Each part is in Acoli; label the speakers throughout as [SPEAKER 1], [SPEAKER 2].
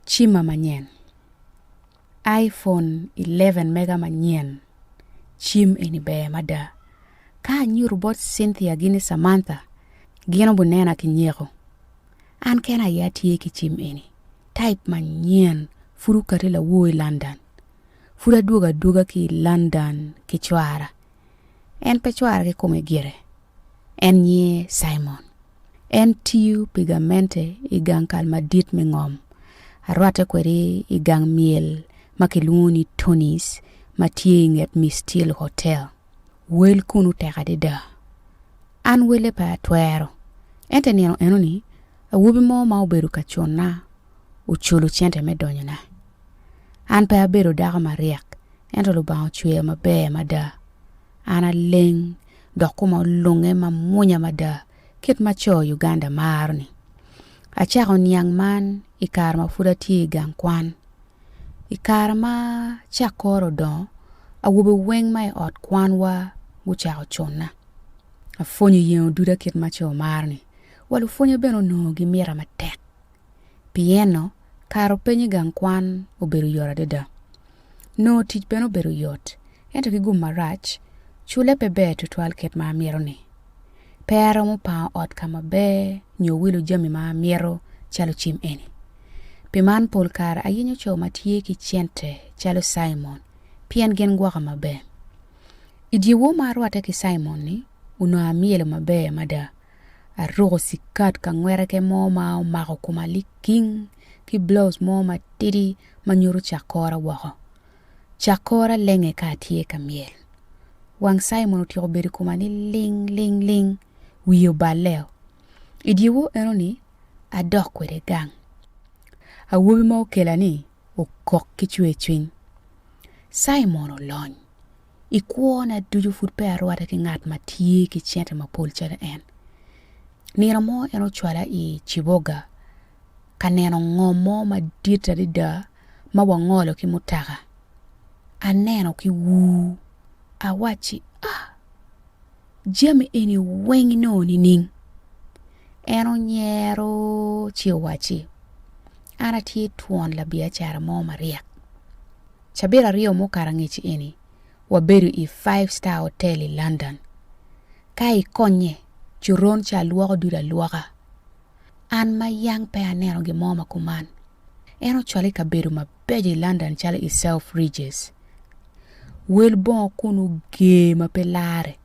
[SPEAKER 1] Cimma manyen. Iphone 11 mega manyen. Cim eni ber mada. Ka anyuto bot Cynthia gini Samantha, gin obinena ki nyeko. An kena aye atye ki cim eni. Type manyen pud okati lawor i London. Pud adwogo adwoga ki i London ki cwara. En pe cwara kikome gire. En nyinge Cimon. En tiyo pi gamente i gang kal madit me ngom. Arwatte kwede i gang myel ma kilwongo ni Tony's ma tye i nget Miss Steele Hotel. Wel kunu tek adada. An welle pe atwero. Ento i nino enoni, awobi mo ma obedo ka cunna oculo cente me donyona. An pe abedo dako maryek, ento Lubanga ocweya maber mada. An aleng dok koma olunge mamwonya mada kit ma co i Uganda maro-ni. Acako niang man i kare ma pud atye i gang kwan. I kare ma cakore odongo, awobe weng ma i ot kwanwa gucako cunna. Apwonyo yengo duda kit ma co maro-ni, wa lupwonye bene onongo gimita matek. Pienno, kato peny i gang kwan obedo yot adada. Nongo tic bene obedo yot, ento ki gum marac, culle pe ber tutwal kit ma amito-ni. Pe aromo pango ot ka maber nyo wilo jami ma amito calo cim eni. Pi man pol kare ayenyo co ma tye ki cente calo Cimon pien gin gwoka maber. I dyewor ma arwatte ki Cimon-ni, onongo amyelo maber mada. Aruko cikat ka ngweteke mo ma omako koma liking ki blaus mo matidi ma nyuto cak kora woko. Cak kora lenge ka atye ka myel. Wang Cimon otyeko bedo i koma ni ling ling ling, wiye oballeo. I dyewor enoni, adok kwede gang. Awobi ma okela-ni okok ki cwercwiny. Cimon olony. I kwona ducu pud pe arwatte ki ngat ma tye ki cente mapol calo en. Nino mo en ocwala i Ciboga ka neno ngom mo madit adada ma wangolo ki mutoka. Aneno ki ur, awacci, 'A! Jami eni weng inongo nining? En onyero ci owacci, 'An atye twon labiacara mo maryek. Cabit aryo mukato angec eni, wabedo i Five Star Hotel i London. Ka ikonye, coron ca lwoko ducu alwoka. An ma yang pe aneno gin mo ma kuman. En ocwale i kabedo mabeco i London calo i Selfridges. Wel bongo kunu ger ma pe larre.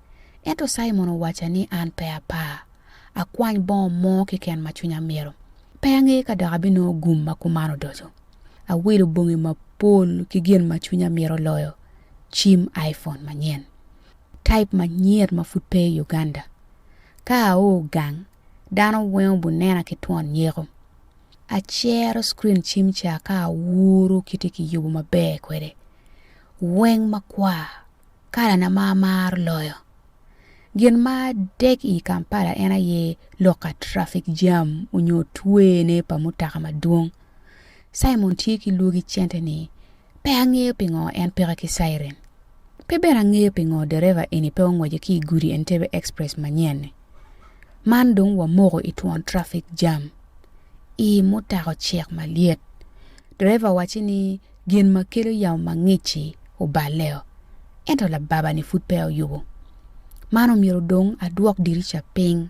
[SPEAKER 1] Ento Simon owacca ni an pe apar, akwany bongo mo keken ma cwinya mito. Pe angeyo ka dok abinongo gum ma kuman odoco. Awilo bongi mapol ki gin ma cwinya mito loyo, cim iPhone manyen. Type manyen ma pud pe i Uganda. Ka ao gang, dano weng obunena ki twon nyeko. Acero screen cim ca ka awuru kiti kiyubo maber kwede. Weng makwar, kalana ma amaro loyo. Gin ma adek i Kampala en aye lok ka traffic jam onyo twene pa mutoka madwong. Simon tye ki lwogi cente ni pe angeyo pingo en peke ki siren. Pe bene angeyo pingo dereva eni pe ongweco ki i gudi Entebbe Express manyen-ni. Man dong wamoko i twon traffic jam i mutoka ocek malyet. Dereva owacci ni gin ma kelo yamo mangic-ci oballeo, ento lababa-ni pud peya oyubo. Man omyero dong adwok dirica piny.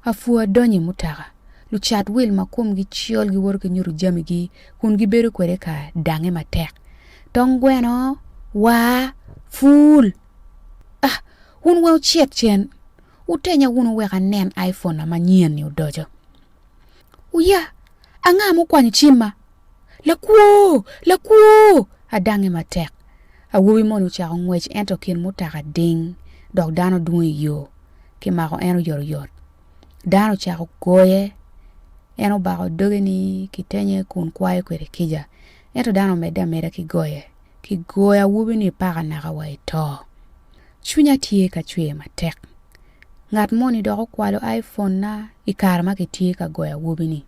[SPEAKER 1] Apwo adonyo i mutoka. Lucat wil ma komgi col giwoto ki nyuto jamigi kun gibedo kwede ka dange matek. Tong gweno, war, pul! Ah, wun weng wucit cen! Wutenya wunu wek anen iPhone-na manyen-ni odoco. Wuya, anga mukwanyo cimma? Lakwo! Lakwo! Adange matek. Awobi moni ocako ngwec ento kin mutoka ding dok dano dwong i yo. Kimako en oyotoyot. Dano ocako goye. En obako doge ni kitenye kun kwayo kwede kica. Ento dano omedde ameda ki goye. Kigoyo awobi-ni paka naka wa i to. Cwinya tye ka cwer matek. Ngat moni dok okwalo iPhone-na i kare ma kitye ka goyo awobi-ni.